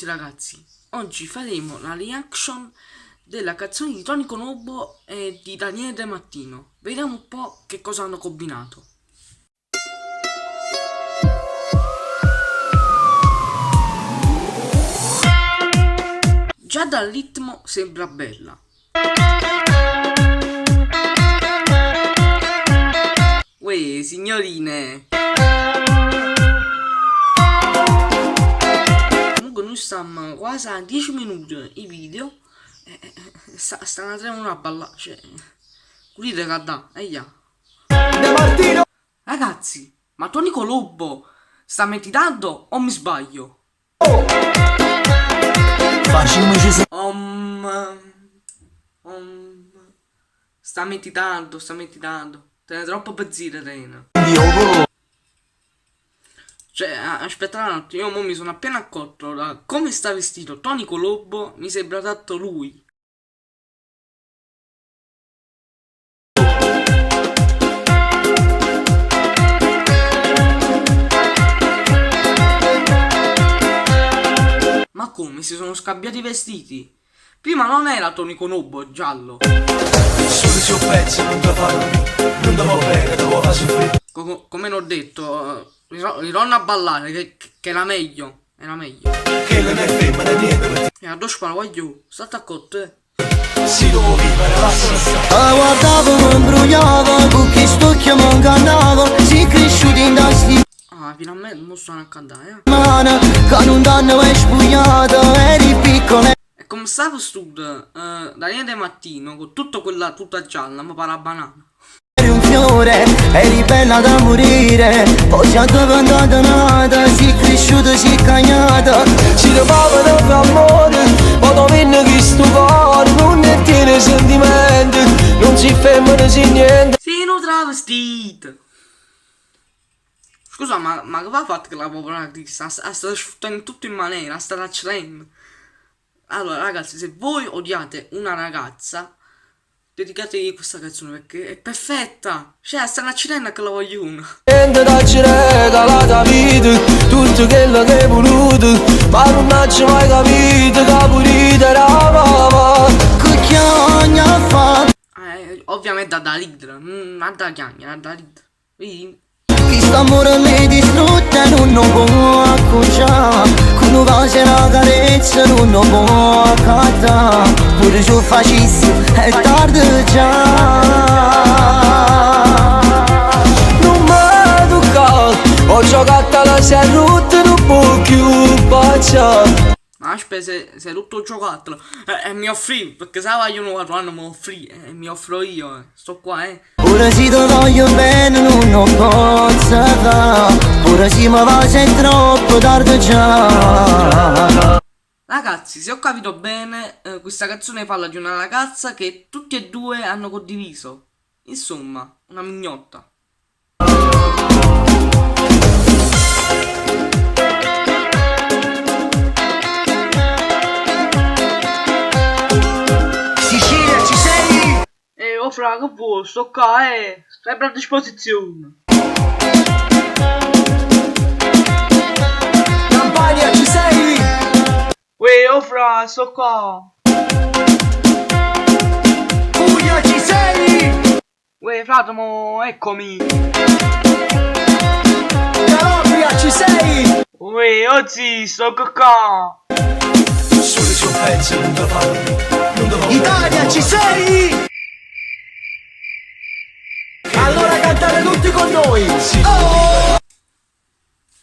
ragazzi, oggi faremo la reaction della canzone di Tony Colombo e di Daniele De Martino. Vediamo un po' che cosa hanno combinato. Già dal ritmo sembra bella. Uè, signorine! Comunque noi stiamo quasi a 10 minuti i video e stanno a a ballare, cioè, pulite che da, e ja. De Martino! Ragazzi, ma Tony Colombo sta meditando o mi sbaglio? Facciamoci Om, om, sta meditando, sta meditando. Tiene troppo pensiero, tiene. sentire. Cioè, aspetta un attimo, io mo mi sono appena accorto da come sta vestito Tony Colombo, mi sembra tanto lui. Ma come? Si sono scambiati i vestiti? Prima non era Tony Colombo giallo. Solo se un pezzo non ti fa non ti va bene, ti vuoi far soffrire. Come l'ho detto, ritorno a ballare, che era meglio. Era meglio. Che non è femmina niente per te. E a due sparo, voglio, state accorto, eh. Si devo vivere, lasciala stare. A guardavo mi imbrogliava, con chi sto mi ingannava, si cresciuti in sti Ah, finalmente mo stanno a cantare, eh. mani, che non danno è spugliata, eri piccola. E come stavo studio, Daniele De Martino, con tutta quella tuta gialla, mi pare la banana. Eri un fiore, eri bella da morire, poi sei diventata nata, sei cresciuta, sei cagnata. Si trovava da amore, ma dove che sto cuore non ne tiene sentimenti, non si ferma né si niente. Sei un travestito. Scusa, ma che va fatto che la povera artista? Sta sfruttando tutto in maniera, sta accedendo. Allora ragazzi, se voi odiate una ragazza, dedicategli questa canzone perché è perfetta. Cioè, stanno accedendo a che la voglio una. Niente da ci regalata vita, tutto quello che hai voluto, ma non ci mai capito che pure eravamo. Che chiagna fa? Ovviamente da ridere, non da chiagnere, da ridere. Vedi? Chi sta amore mi distrutta non lo può accorciare, con un bacio e una carezza non lo può accattare, pure se facessi è tardi già. Non mi tocca, ho giocato alla si è rotta, non può più baciare. Ma aspetta, se è tutto il giocattolo e mi offri, perché se voglio 4 anni mi offri e mi offro io, Sto qua, eh. Ora si ti voglio bene non lo posso fare, ora si mi va se è troppo tardi già. Ragazzi, se ho capito bene, questa canzone parla di una ragazza che tutti e due hanno condiviso. Insomma, una mignotta. Sicilia, ci sei? Oh fra, che vuoi? Sto qua, sempre a disposizione. Campania, ci sei? Uè, oh fra, sto qua. Puglia, ci sei? Uè, frate, mo, eccomi. Calabria, ci sei? Uè, oh zi, sto qua. Solo se un pezzo non ti fa, non ti fa. Italia, ci sei? Allora cantate tutti con noi! Oh!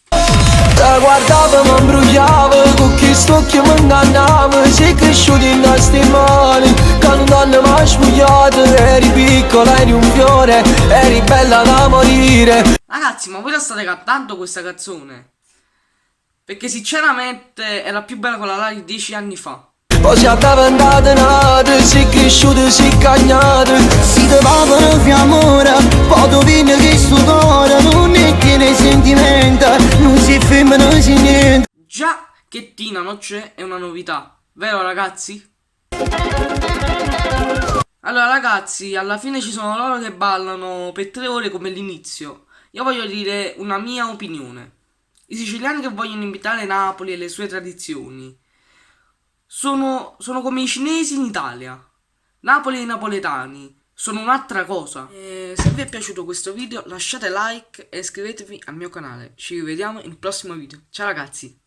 Te guardavo, mi imbrogliavo, con chi sto che mi ingannavo, sei cresciuto in queste mani, che non hanno mai spugliato, eri piccola, eri un fiore, eri bella da morire. Ragazzi, ma voi la state cantando questa canzone? Perché sinceramente era più bella quella là di 10 anni fa. Poi si è diventata nata, sei cresciuta, sei cagnata. Si dovevano fi amore, poi tu vieni che sto cuore non ne tiene sentimento, non si ferma, non si niente. Già che Tina non c'è è una novità, vero ragazzi? Allora ragazzi, alla fine ci sono loro che ballano per 3 ore come l'inizio. Io voglio dire una mia opinione. I siciliani che vogliono imitare Napoli e le sue tradizioni. Sono come i cinesi in Italia. Napoli e i napoletani sono un'altra cosa. E se vi è piaciuto questo video, lasciate like e iscrivetevi al mio canale. Ci rivediamo in prossimo video. Ciao ragazzi!